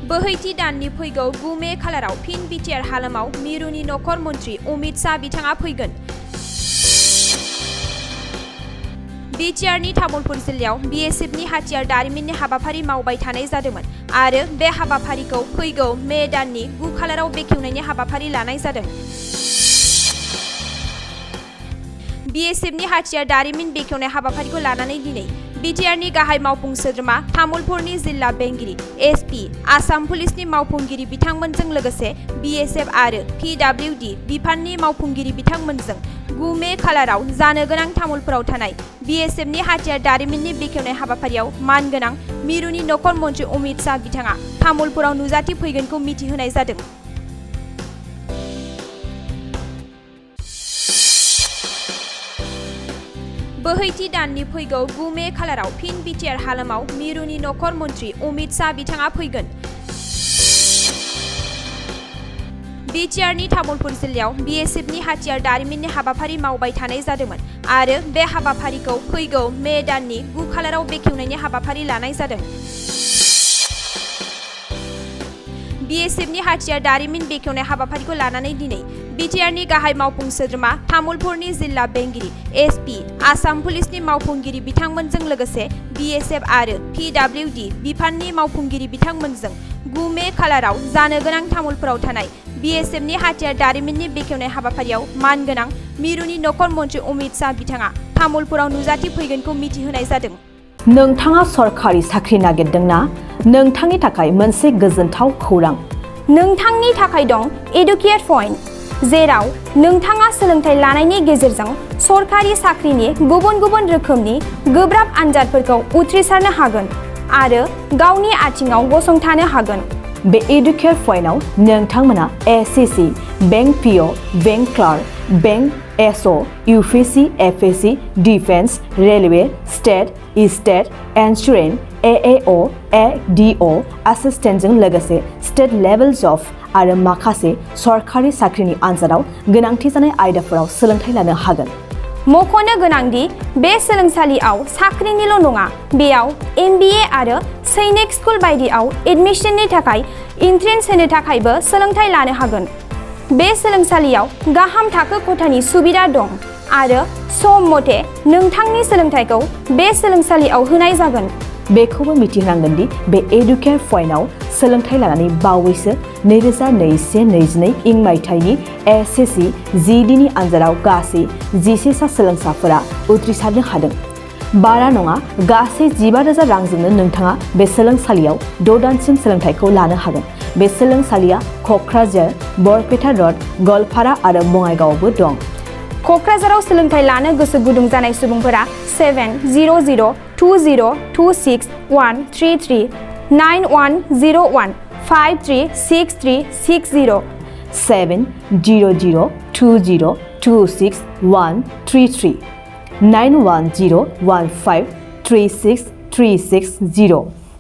बोहैथि दाननि फैगौ 9 मे खालाराव फिन बिटिआर हालामाव मिरुनि नख'र मन्थ्रि अमित शाह बिथाङा फैगोन। बिटिआरनि तामुलपुर जिल्लायाव बिएसएफनि हाथियार दारिमिननि हाबाफारि मावबाय थानाय जादोंमोन आरो बे हाबाफारिखौ फैगौ मे दाननि 9 खालाराव बेखेवनायनि हाबाफारि लानाय जादों। बिएसएफनि हाथियार दारिमिन बेखेवनाय हाबाफारिखौ लानानै दिनै बिटिआरनि गाहाय मावफुं सोद्रोमा तामुलपुरनि जिल्ला बेंगिरि एसपि आसाम पुलिसनि मावफुंगिरि बिथांमोनजों लोगोसे बिएसएफ आरो पिडब्लिउडि बिफाननि मावफुंगिरि बिथांमोनजों 9 मे खालाराव जानो गोनां तामुलपुराव थानाय बिएसएफनि हाथियार दारिमिननि बेखेवनाय हाबाफारियाव मानगोनां मिरुनि नख'र मन्थ्रि अमित शाह बिथाङा तामुलपुराव नुजाथि फैगोनखौ मिथिहोनाय जादों। बोहैथि दाननि फैगौ 9 मे खालाराव फिन बिटिआर हालामाव मिरुनि नख'र मन्थ्रि अमित शाह बिथाङा फैगोन। बिटिआरनि तामुलपुर जिल्लायाव बिएसएफनि हाथियार दारिमिननि हाबाफारि मावबाय थानाय जादोंमोन आरो बे हाबाफारिखौ फैगौ मे दाननि 9 खालाराव बेखेवनायनि हाबाफारि लानाय जादों। बिएसएफनि हाथियार दारिमिन बेखेवनाय हाबाफारिखौ लानानै दिनै बिटिआरनि गाहाय मावफुं सोद्रोमा तामुलपुरनि जिल्ला बेंगिरि एसपि आसाम पुलिसनि मावफुंगिरि बिथांमोनजों लोगोसे बिएसएफ आरो पिडब्लिउडि बिफाननि मावफुंगिरि बिथांमोनजों 9 मे खालाराव जानो गोनां तामुलपुराव थानाय बिएसएफनि हाथियार दारिमिननि बेखेवनाय हाबाफारियाव मानगोनां मिरुनि नख'र मन्थ्रि अमित शाह बिथाङा तामुलपुराव नुजाथि फैगोनखौ मिथिहोनाय जादों। नोंथाङा सरकारि साख्रि नागिरदोंना? नोंथांनि थाखाय मोनसे गोजोनथाव खौरां। नोंथांनि थाखाय दं एडुकेट पइन्ट, जेराव नोंथाङा सोलोंथाइ लानायनि गेजेरजों सरकारि साख्रिनि गुबुन गुबुन रोखोमनि गोब्राब आनजादफोरखौ उथ्रिसारनो हागोन आरो गावनि आथिङाव गसंथानो हागोन। बे एडुकेट पइन्टआव नोंथांमोना SSC, bank PO, bank clerk, bank SO, UPSC, FSC, defence, railway, state insurance, AAO, ADO एसिस्टेन्टजों लोगोसे स्टेट लेभेल जब आरो माखासे सरकारि साख्रिनि आनजादाव गोनांथि जानाय आयदाफोराव सोलोंथाइ लानो हागोन। मख'नो गोनांदि बे सोलोंसालियाव साख्रिनिल' नङा, बेयाव एमबिए आरो सैनिक स्कुल बायदियाव एडमिशननि थाखाय एन्ट्रेन्स होनो थाखायबो सोलोंथाइ लानो हागोन। बे सोलोंसालियाव गाहाम थाखो खथानि सुबिदा दं आरो सम मथे नोंथांनि सोलोंथाइखौ बे सोलोंसालियाव होनाय जागोन। बेखौबो मिथिनांगोन दि बे एडुकेट पइन्टआव सोलोंथाइ लानानै बावैसो 2021-22 इं मायथाइनि एसएससि जिडिनि आनजादाव गासै 11 सा सोलोंसाफोरा उथ्रिसारनो हादों। बारा नङा, गासै 15,000 रांजोंनो नोंथाङा बे सोलोंसालियाव 6 दानसिम सोलोंथाइखौ लानो हागोन। बे सोलोंसालिया क'क्राझार, बरपेटा रड, गवालपारा आरो बङाइगावआवबो दं। क'क्राझाराव सोलोंथाइ लानो गोसो गुदुं जानाय सुबुंफोरा 70020261333 9101 536360 70020261333 9101536360